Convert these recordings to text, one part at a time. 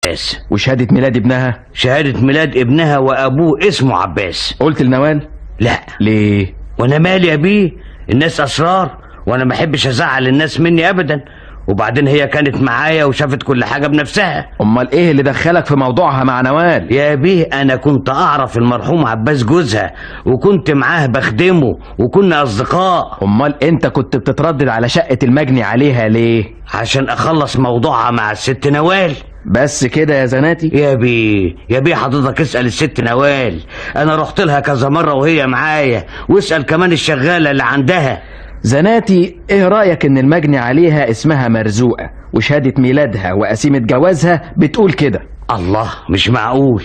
عباس. وشهادة ميلاد ابنها؟ شهادة ميلاد ابنها وابوه اسمه عباس. قلت لنوال؟ لا. ليه؟ وانا مالي يا بيه، الناس اسرار وانا ما احبش ازعل الناس مني ابدا، وبعدين هي كانت معايا وشافت كل حاجة بنفسها. امال ايه اللي دخلك في موضوعها مع نوال؟ يا بيه انا كنت اعرف المرحوم عباس جوزها، وكنت معاه بخدمة وكنا اصدقاء. امال انت كنت بتتردد على شقه المجني عليها ليه؟ عشان اخلص موضوعها مع الست نوال. بس كده يا زناتي؟ يا بيه يا بيه حضرتك اسأل الست نوال، انا رحت لها كذا مرة وهي معايا، واسأل كمان الشغالة اللي عندها. زناتي، ايه رأيك ان المجني عليها اسمها مرزوقة وشهادة ميلادها وقسيمة جوازها بتقول كده؟ الله، مش معقول،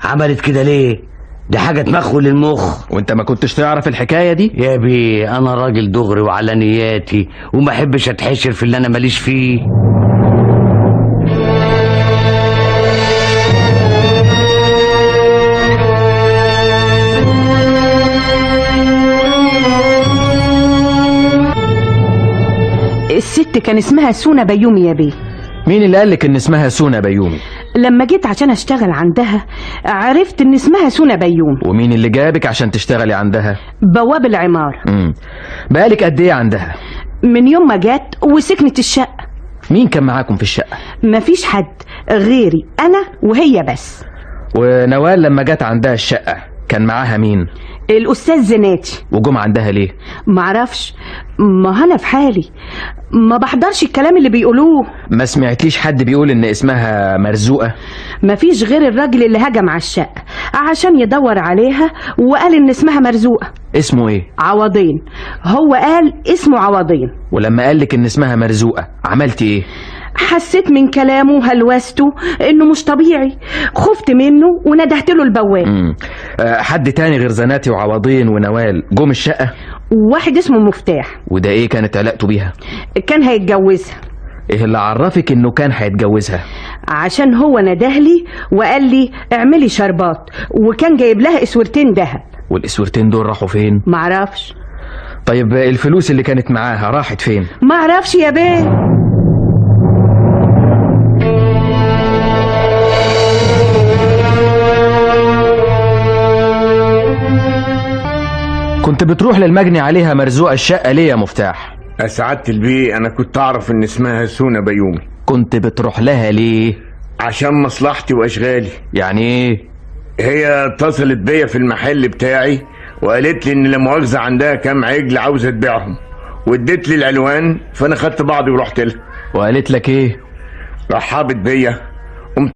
عملت كده ليه؟ دي حاجة تمخول المخ. وانت ما كنتش تعرف الحكاية دي؟ يا بيه انا راجل دغري وعلى نياتي، وما احبش اتحشر في اللي انا ماليش فيه. الست كان اسمها سونا بيومي يا بيه. مين اللي قالك ان اسمها سونا بيومي؟ لما جيت عشان اشتغل عندها عرفت ان اسمها سونا بيومي. ومين اللي جابك عشان تشتغلي عندها؟ بواب العمارة. بقالك قد ايه عندها؟ من يوم ما جت وسكنت الشقة. مين كان معاكم في الشقة؟ مفيش حد غيري انا وهي بس. ونوال لما جت عندها الشقة كان معاها مين؟ الأستاذ زناتي. وجم عندها ليه؟ معرفش، ما أنا في حالي ما بحضرش الكلام اللي بيقولوه. ما سمعتليش حد بيقول إن اسمها مرزوقة؟ مفيش غير الراجل اللي هجم على الشقة عشان يدور عليها وقال إن اسمها مرزوقة. اسمه إيه؟ عوضين، هو قال اسمه عوضين. ولما قالك إن اسمها مرزوقة عملتي إيه؟ حسيت من كلامه وهلوسته انه مش طبيعي، خفت منه وندهت له البواب. حد تاني غير زناتي وعوضين ونوال جم الشقة؟ واحد اسمه مفتاح. وده ايه كانت علاقته بيها؟ كان هيتجوزها. ايه اللي عرفك انه كان هيتجوزها؟ عشان هو ندهلي وقال لي اعملي شربات، وكان جايب لها اسورتين دهب. والاسورتين دول راحوا فين؟ معرفش. طيب الفلوس اللي كانت معاها راحت فين؟ معرفش يا بيه. كنت بتروح للمجني عليها مرزوقة الشقة ليه يا مفتاح؟ سعادة البيه أنا كنت أعرف إن اسمها سونا بيومي. كنت بتروح لها ليه؟ عشان مصلحتي وأشغالي. يعني إيه؟ هي اتصلت بيا في المحل بتاعي وقالت لي إن لا مؤاخذة عندها كام عجل عاوزة تبيعهم، واديت لي العنوان، فأنا خدت بعضي ورحت لها. وقالت لك إيه؟ رحبت بيا